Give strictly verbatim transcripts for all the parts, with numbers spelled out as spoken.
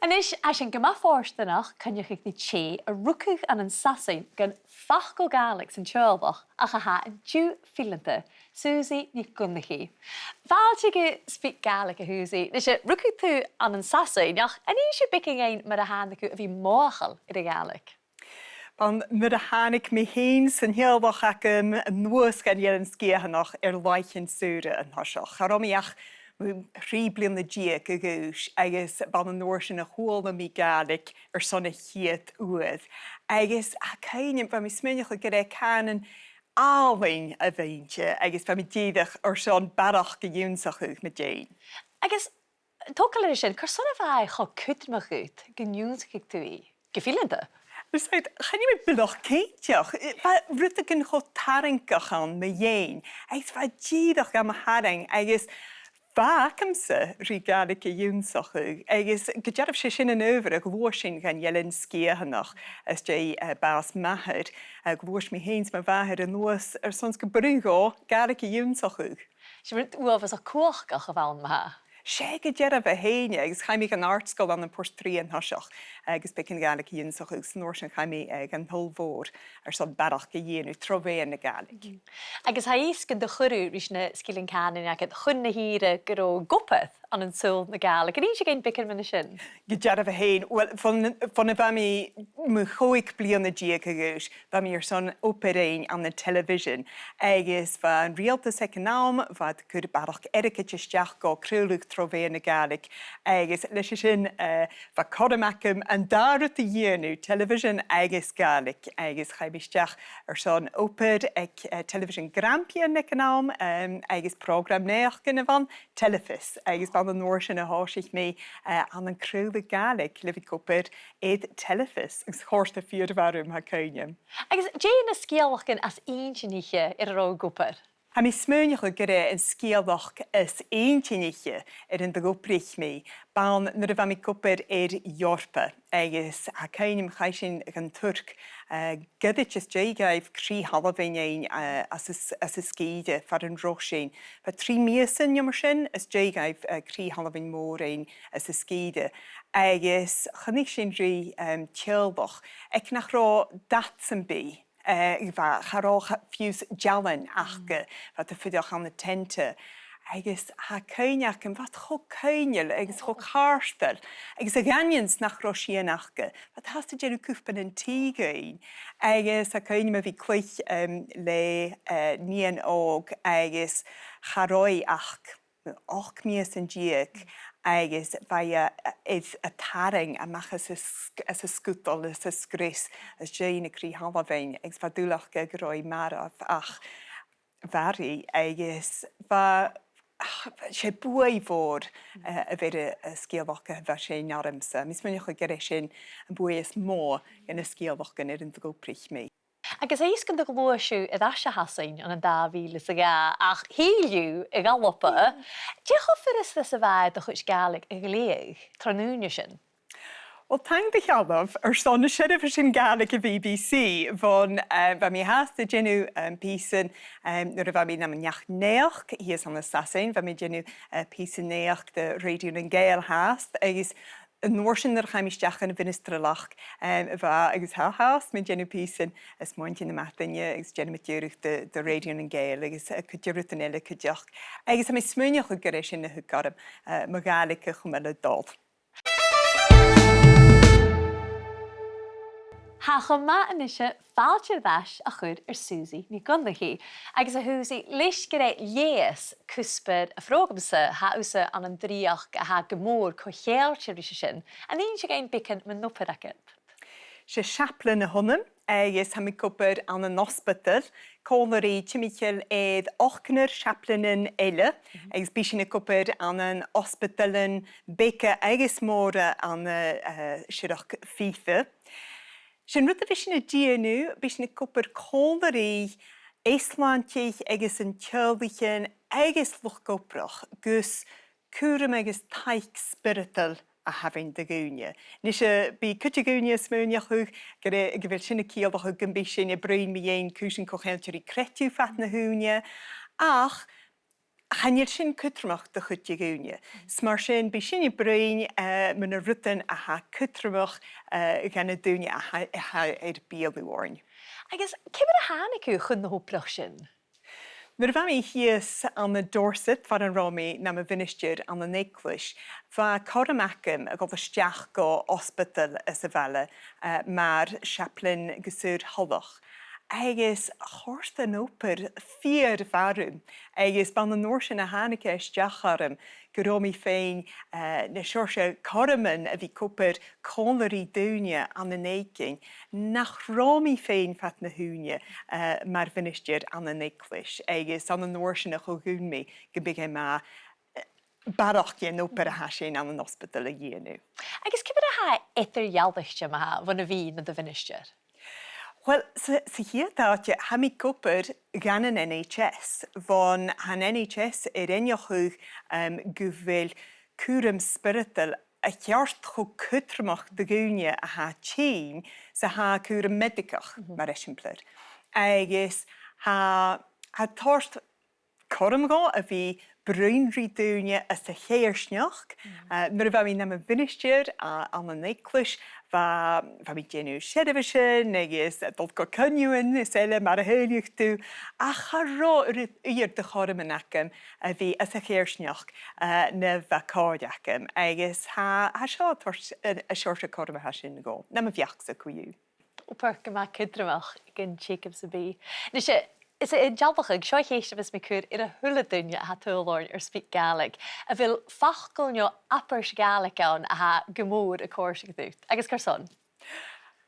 A-nis, tha sinn gu math fortanach coinneachadh ri tè a rugadh ann an Sasainn gun facal Gàidhlig san teaghlach ach a tha an-diugh fileanta, Susie NicDhonnchaidh. Fàilte gu SpeakGaelic, a Shusie. A-nis, rugadh tu ann an Sasainn, ach an innis thu beagan dhuinn mar a thàinig thu a bhith mothachail air a' Ghàidhlig? Bha, nuair a thàinig mi fhìn 's an teaghlach agam a-nuas dhan Eilean Sgitheanach air làithean-saora an toiseach, cha robh mi ach mu thrì bliadhna deug a dh'aois, agus b' ann an uair sin a chuala mi Gàidhlig airson a' chiad uair. Agus tha cuimhne agam, bha mi a' smaoineachadh gur e cànan àlainn a bh' innte, agus bha mi dìreach airson barrachd ionnsachadh mu dheidhinn. Agus togail air sin, carson a bha e cho cudromach dhut gun ionnsaicheadh tu i gu fileanta? Is e, chan eil mi buileach cinnteach. Bha rudeigin cho tarraingeach ann mu dheidhinn, agus bha e dìreach gam tharraing, agus bha agamsa ri Gàidhlig ionnsachadh, agus gu dearbh 's e sin an adhbhar a ghluais sinn dhan Eilean Sgitheanach às dèidh, eh, bàs m' athar, eh, ghluais mi fhìn 's mo mhàthair a-nuas airson 's gum b' urrainn dhomh Gàidhlig ionnsachadh. 'S e rud uabhasach cumhachdach a bh' ann, ma-thà. 'S e gu dearbh fhèin, agus chaidh mi dhan àrd-sgoil ann am Port Rìgh an toiseach, agus beagan Gàidhlig ionnsachadh, agus an uair sin chaidh mi, eh, dhan t-Sabhal Mhòr airson barrachd a dhèanamh tro mheadhan na Gàidhlig. Agus tha fhios gun do chuir thu ris na sgilean cànain agad chun na h-ìre gun robh thu ag obair ann an saoghal na Gàidhlig. An innis thu dhuinn beagan mu dheidhinn sin? Gu dearbh fhèin. Uill, bhon, bhon a bha mi mu chòig bliadhna deug a dh'aois, bha mi airson obair fhaighinn ann an telebhisean, agus bha an riaghaltas aig an àm, bha iad a' cur barrachd airgid a-steach gu craoladh tro mheadhan na Gàidhlig, agus leis a sin, eh, bha cothrom agam an dà rud a dhèanamh, telebhisean agus Gàidhlig, agus chaidh mi a-steach airson obair aig, eh, telebhisean Grampian aig an àm, em, agus prògram naidheachdan a bh' ann, Telefios, agus b' ann an uair sin a thòisich mi, eh, ann an craoladh Gàidhlig le bhith ag obair air Telefios, agus chòrd e fìor mhath rium, tha cuimhne agam. Agus dè na sgeulachdan as inntinniche air an robh thu ag obair? Tha mi a' smaoineachadh gur e an sgeulachd as inntinniche air an do dh'obraich mi, b' ann nuair a bha mi ag obair air Eòrpa, agus tha cuimhne agam chaidh sinn dhan Tuirc, eh, goirid às dèidh dhaibh crith-thalmhainn fhaighinn, eh, às an s-, às an sgìre far an robh sinn. Bha trì mìosan no mar sin às dèidh dhaibh, eh, crith-thalmhainn mhòr fhaighinn às an sgìre. Agus chunnaic sinn ri, em, teaghlach aig nach robh dad sam bith, eh, bha, cha robh cha-, fiù 's dealan aca, bha iad a' fuireach ann an teanta. Agus tha cuimhne agam, bha iad cho coibhneil agus cho càirdeil, agus a dh'aindeoin 's nach robh sìon aca, bha iad fhathast a' dèanamh cupannan tì dhuinn. Agus tha cuimhne agam a bhith a' cluich, em, le, eh, nighean òg agus cha robh i ach ochd mìosan deug, agus bha i, eh, air a tarraing a-mach às an sg-, às an sgudal, às an sgrios, às dèidh na crith-thalmhainn, agus bha dùil aca gun robh i marbh, ach mhair i, agus bha, ach, 's e buaidh mhòr, eh, a bh' air an, an sgeulachd a bha sin ormsa. Tha mi a' smaoineachadh gur e sin am buaidh as motha de na sgeulachdan air an do dh'obraich mi. Agus tha fhios gun do ghluais thu air ais a Shasainn ann an dà mhìle 's a dhà, ach thill thu a dh'Alba. Dè cho furasta 's a bha e do chuid Gàidhlig a ghlèidheadh tron ùine sin? Uill, taing do shealbh airson na seirbheisean Gàidhlig a' B B C, bhon, eh, bha mi fhathast a' dèanamh, em, pìosan, em, nuair a bha mi nam neach-naidheachd shìos ann an Sasainn, bha mi a' dèanamh, eh, pìosan naidheachd do Radio nan Gàidheal fhathast, agus an uair sin nuair a chaidh mi a-steach dhan a' mhinistrialachd, em, bha, agus tha fhathast mi a' dèanamh pìosan a' smaointinn nam madainn, agus dèanamh mu dheireadh do, do Radio nan Gàidheal, agus, eh, cuid de rudan eile cuideachd. Agus tha mi a' smaoineachadh gur e sin a thug orm, eh, mo Ghàidhlig a chumail a' dol. Tha e cho math a-nise fàilte air ais a chur air Susie NicDhonnchaidh. Agus a Shusie, leis gur e leigheas cuspair a' phrògraim-sa, tha thusa ann an dreuchd a tha gu mòr co-cheangailte ris a sin. An innis thu dhuinn beagan mun obair agad? 'S e seaplain a th' annam, agus tha mi ag obair ann an ospadal, còmhla ri timcheall air ochdnar seaplainean eile, agus bidh sinn ag obair ann an ospadalan beaga agus mòra ann an, eh, Siorrachd Fhìobha. 'S e an rud a bhios sinn a' dèanamh, bidh sinn ag obair còmhla ri euslaintich agus an teaghlaichean agus luchd-obrach gus cùram agus taic spioradail a thabhann do dhaoine. A-nis, eh, bidh cuid de dhaoine a' smaoineachadh gur e, gu bheil sin a' ciallachadh gum bi sinn a' bruidhinn mu dheidhinn cùisean co-cheangailte ri creideamh fad na h-ùine, ach Chan eil sin cudromach do chuid de dhaoine. 'S mar sin, bidh sinn a' bruidhinn, eh, mu na rudan a tha cudromach, eh, dha na daoine a tha, a tha air beulaibh oirnn. Agus ciamar a thàinig thu chun na h-obrach sin? Nuair a bha mi shìos ann an Dorset, far an robh mi nam mhinistear ann an eaglais, bha cothrom agam a dhol a-steach gu ospadal sa bhaile, eh, mar chaplain gu saor-thoileach. Agus chòrd an obair fìor mhath rium, agus b' ann an uair sin a thàinig e a-steach orm gun robh mi fhèin, eh, na seòrsa cothroman a bhith ag obair còmhla ri daoine ann an èiginn nach robh mi fhèin fad na h-ùine, eh, mar mhinistear ann an eaglais, agus ann an uair sin a cho-dhùin mi gum biodh e math, eh, barrachd dhen obair a tha sin ann an ospadal a dhèanamh. Agus ciamar a tha e eadar-dhealaichte, ma-thà, bhon a bhith nad mhinistear? Uill, sa, sa chiad àite, tha mi ag obair dhan an N H S, bhon tha an N H S air aithneachadh, em, gu bheil cùram spioradail a cheart cho cudromach do dhaoine a tha tinn 's a tha cùram meadaigeach, mar eisimpleir. Agus tha, tha e a' toirt cothrom dhomh a bhith a' bruidhinn ri daoine anns a' choimhearsnachd. Eh, nuair a bha mi nam mhinistear, a, ann an eaglais, bha, bha mi a' dèanamh seirbheisean agus a' dol gu coinneamhan is eile mar a shaoileadh tu, ach cha robh uiread de chothroman agam a bhith anns a' choimhearsnachd, eh, na bha còir agam, agus tha, tha seo a' toirt an, an seòrsa cothrom a tha sin dhomh, nam bheachd-sa co-dhiù. Obair gu math cudromach gun teagamh sam bith. Nise, is e an dealachadh, seo a' cheist a bhios mi a' cur air a h-uile duine a tha a' tadhal oirnn air SpeakGaelic, a bheil facal no abairt Ghàidhlig ann a tha gu mòr a' còrdadh riut, agus carson?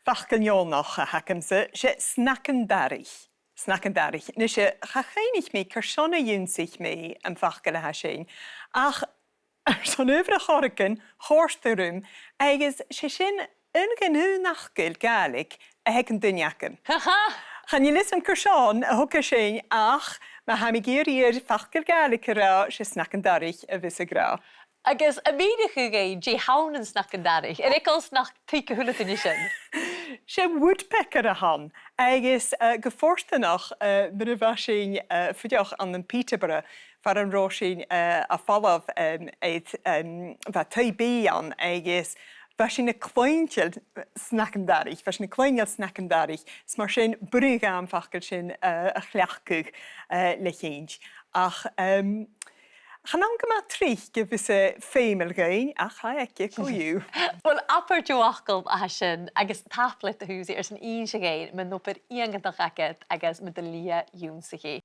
Facal neònach a th' agamsa, 's e snagan-daraich. Snagan-daraich. Nise, cha chuimhnich mi carson a dh'ionnsaich mi am facal a tha sin, ach airson adhbhar air choreigin, chòrd e rium, agus 's e sin aon de na h-aon fhacail Ghàidhlig a th' aig an duine agam. Ha, ha! Chan eil fhios agam carson a thog e sin, ach ma tha mi ag iarraidh air facal Gàidhlig a ràdh, 's e snagan-daraich a bhios e ag ràdh. Agus am mìnich thu dhuinn dè th' ann an snagan-daraich? Air eagal 's nach tuig a h-uile duine sin. 'S e woodpecker a th' ann, agus, eh, gu fortanach, eh, nuair a bha sinn, eh, a' fuireach ann am Peterborough, far an robh sinn, eh, a' falbh, em, air, em, bha taigh-bìdh ann, agus bha sinn a' cluinntinn snagan-daraich, bha sinn a' cluinntinn snagan-daraich, 's mar sin b' urrainn dhomh am facal sin, eh, a chleachdadh, eh, le cinnt. Ach, em, chan ann gu math tric a bhios e feumail dhuinn, ach tha e aige co-dhiù. Uill, abair deagh fhacal a tha sin, agus tapadh leat, a Shusie, airson innse dhuinn mun obair iongantach agad agus mu do shlighe ionnsachaidh.